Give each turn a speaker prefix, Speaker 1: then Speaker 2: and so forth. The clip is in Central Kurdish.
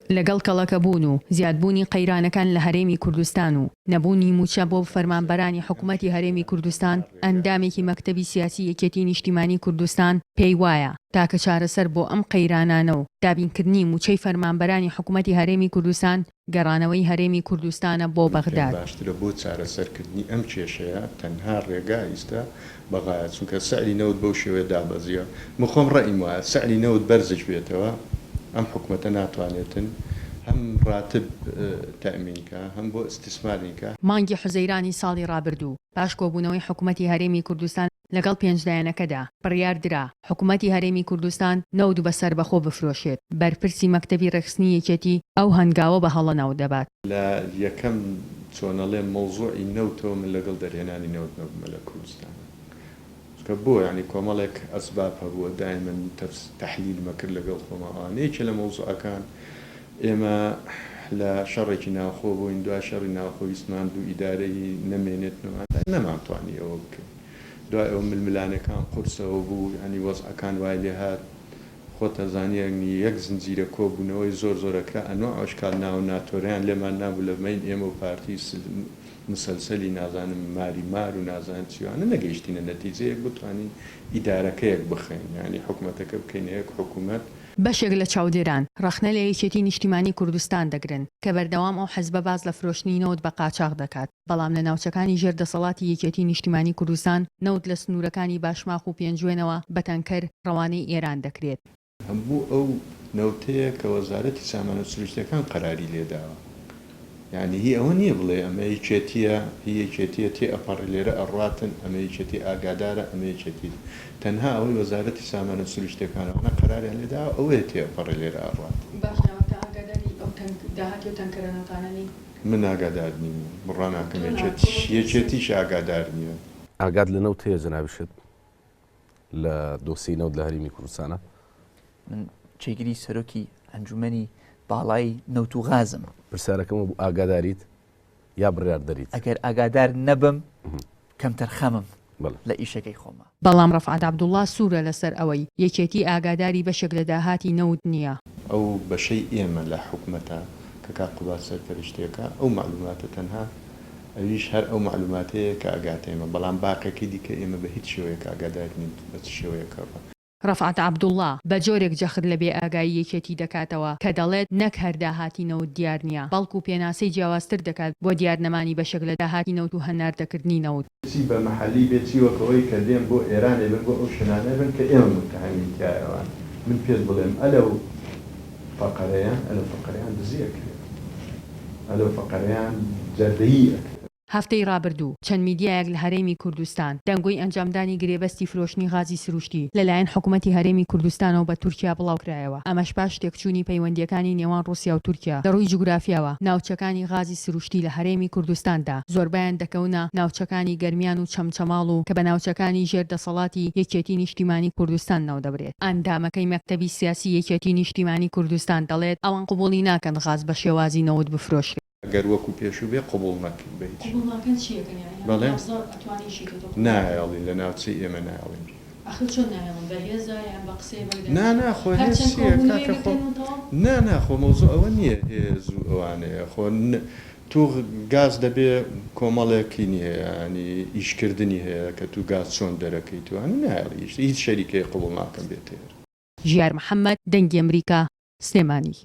Speaker 1: لەگەڵ کەڵەکەبوون و زیادبوونی قەیرانەکان لە هەرێمی کوردستان و نەبوونی مووچە بۆ فەرمانبەرانی حکومەتی هەرێمی کوردستان، ئەندامێکی مەکتەبی سیاسی یەکێتی نیشتیمانی کوردستان پێی وایە، تاکە چارەسەر بۆ ئەم قەیرانانە و دابینکردنی مووچەی فەرمانبەرانی حکومەتی هەرێمی کوردستان گەڕانەوەی هەرێمی کوردستانە بۆ
Speaker 2: پێم
Speaker 1: بەغداد.
Speaker 2: باشترە بۆ چارەسەرکردنی ئەم کێشەیە تەنها ڕێگا ئیستا بەغایە چونکە سعری نەوت بەو شێوەیە دابەزیوە من خۆم ڕەئیم وایە سعری نەوت بەرزش بێتەوە ئەم حکومەتە ناتوانێتن هەم ڕاتب تەئمین کا هەم بۆ ئیستیسمارین کا.
Speaker 1: مانگی حوزەیرانی ساڵی ڕابردوو پاش کۆبوونەوەی حکومەتی هەرێمی کوردستان لەگەڵ پێنج لایەنەکەدا بڕیار درا حکومەتی هەرێمی کوردستان نەوت بە سەربەخۆ بفرۆشێت، بەرپرسی مەکتەبی ڕێکخستنی یەکێتی ئەو هەنگاوە بە هەڵە ناودەبات.
Speaker 2: لە یەکەم چۆنەڵێم مەوزوعی نەوتەوە من لەگەڵ دەرهێنانی نەوت نەبوومە لە کوردستانا چونکە بۆ یانی کۆمەڵێک ئەسباب هەبووە دایمەن تەفس تەحلیلمە کرد لەگەڵ خۆما ئەوانە یەکێ لە مەوزوعەکان ئێمە لە شەڕێکی ناوخۆ بووین دوای شەڕی ناوخۆ ویستمان دوو ئیدارەی نەمێنێتنەوە نەمانتوانی ئەوە بکەین دوای ئەوە ململانێکان قورسەوە بوو یانی وەزعەکان وای لێهات خۆت ئەزانی یانی یەک زنجیرە کۆبوونەوەی زۆر زۆر ئەکرا ئەنواع ئەشکال ناو ناتۆرەیان لێمان نابوو لە بەین ئێمە و پارتی مسەلسەلی نازانم ماری مار و نازانم چی وانە نەگەیشتینە نەتیجەیەک بتوانین ئیدارەکەیەک بخەین یانی حکومەتەکە بکەینە یەک حکومەت.
Speaker 1: بەشێک لە چاودێران ڕەخنە لە یەکێتی نیشتیمانی کوردستان دەگرن کە بەردەوام ئەو حزبە باس لە فرۆشتنی نەوت بە قاچاخ دەکات، بەڵام لە ناوچەکانی ژێر دەسەڵاتی یەکێتی نیشتیمانی کوردستان نەوت لە سنوورەکانی باشماخ و پێنجوێنەوە بە تەنکەر ڕەوانەی ئێران دەکرێت.
Speaker 2: هەموو ئەو نەوتەیە کە وەزارەتی سامانە سروشتیەکان قەراری لێداوە یانی هی ئەوە نیە بڵێ ئەمە یەکێتیە هی یەکێتیە تێ ئەپەڕێ لێرە ئەڕواتن ئەمە یەکێتی ئاگادارە ئەمە یەکێتی تەنها ئەوەی وەزارەتی سامانە سروشتیەکان ئەوانە قەراریان لێداوە ئەوەیە تێ ئەپەڕێ لێرە ئەڕوات.
Speaker 1: باشە تۆ ئاگاداری ئەو تەنک داهاتی ئەو تەنکەرە نەوتانە نی؟
Speaker 2: من ئاگادار نیم و بڕوا ناکەم یەکێتیش ئاگادار نیە.
Speaker 3: ئاگات لە نەوت هەیە جەنابیشت لە دۆسیەی نەوت لە هەرێمی کوردستانە؟
Speaker 4: من جێگری سەرۆکی ئەنجومەنی باڵای نەوت و غازم.
Speaker 3: پرسیارەکەم ئەوە بوو ئاگاداریت یا بڕیاردەریت؟
Speaker 4: ئەگەر ئاگادار نەبم کەمتەرخەمم لە ئیشەکەی خۆما.
Speaker 1: بەڵام ڕەفعەت عەبدوڵا سوورە لەسەر ئەوەی یەکێتی ئاگاداری بەشێک لە داهاتی نەوت نییە.
Speaker 2: ئەو بەشەی ئێمە لە حکومەتە کە کاک قوباد سەرپەرشتیەکا ئەو مەعلوماتە تەنها ئەویش هەر ئەو مەعلوماتەیە کە ئەگاتە ئێمە بەڵام باقیەکەی دیکە ئێمە بە هیچ شێوەیەک ئاگادار نین بە چ شێوەیەکە ڕا.
Speaker 1: ڕەفعەت عەبدوڵا بە جۆرێک جەخت لە بێئاگایی یەکێتی دەکاتەوە کە دەڵێت نەک هەر داهاتی نەوت دیار نییە، بەڵکو پێناسەی جیاوازتر دەکات بۆ دیارنەمانی بەشێک لە داهاتی نەوت و هەناردەکردنی نەوت.
Speaker 2: چی بە مەحەلی بێ چی وەک ئەوەی کە دێن بۆ ئێرانێ بن بۆ ئەو شوێنانە بن کە ئێمە متهمین تیایە ئەوان من پێت بڵێم ئەلەو فەقەرەیان ئەلەو فەقەرەیان دزی ئەکرێت ئەلەو فەقەرەیان جەردەیی ئەکرێت.
Speaker 1: هەفتەی ڕابردوو چەند میدیایەک لە هەرێمی کوردستان دەنگۆی ئەنجامدانی گرێبەستی فرۆشتنی غازی سروشتی لەلایەن حکومەتی هەرێمی کوردستانەوە بە تورکیا بڵاوکرایەوە، ئەمەش پاش تێکچوونی پەیوەندییەکانی نێوان ڕوسیا و تورکیا لە ڕووی جوگرافیاوە ناوچەکانی غازی سروشتی لە هەرێمی کوردستاندا زۆربەیان دەکەونە ناوچەکانی گەرمیان و چەمچەماڵ و کە بە ناوچەکانی ژێر دەسەڵاتی یەکێتی نیشتیمانی کوردستان ناودەبرێت. ئەندامەکەی مەکتەبی سیاسی یەکێتی نیشتیمانی کوردستان دەڵێت، ئەوان قبوڵی ناکەن غاز بە شێوازی نەوت بفرۆشرێت.
Speaker 2: گەر وەکو پێشوو بێ قبوڵ نەکەین بە هیچ.
Speaker 1: قبوڵ ناکەن چی ئەکەن یانی
Speaker 2: بەڵێ
Speaker 1: قەبزە ئەتوانی ئیشی کەی تۆ قبوڵ
Speaker 2: نایەڵین لە ناوچەی ئێمە نایەڵین بیکەن.
Speaker 1: ئەخر چۆن نایەڵن بە هێزە یان بە قسەیە بە
Speaker 2: نا نا خۆ
Speaker 1: هەر
Speaker 2: هێز
Speaker 1: چەند
Speaker 2: چیە
Speaker 1: کۆبونەوەیەک
Speaker 2: کاکە خۆ
Speaker 1: ئەکەن و تەواو.
Speaker 2: نا نا خۆ مەوزوع ئەوە نیە هێز و ئەوانەیە خۆ تو گاز دەبێ کۆمەڵێک هینی هەیە یانی ئیش کردنی هەیە کە تو گاز چۆن دەرەکەیت و ئەوانە نایەڵی هیچ شەریکەیەک قبوڵ ناکەن بێتە ئێرە.
Speaker 1: ژیار محەمەد، دەنگی ئەمریکا، سلێمانی.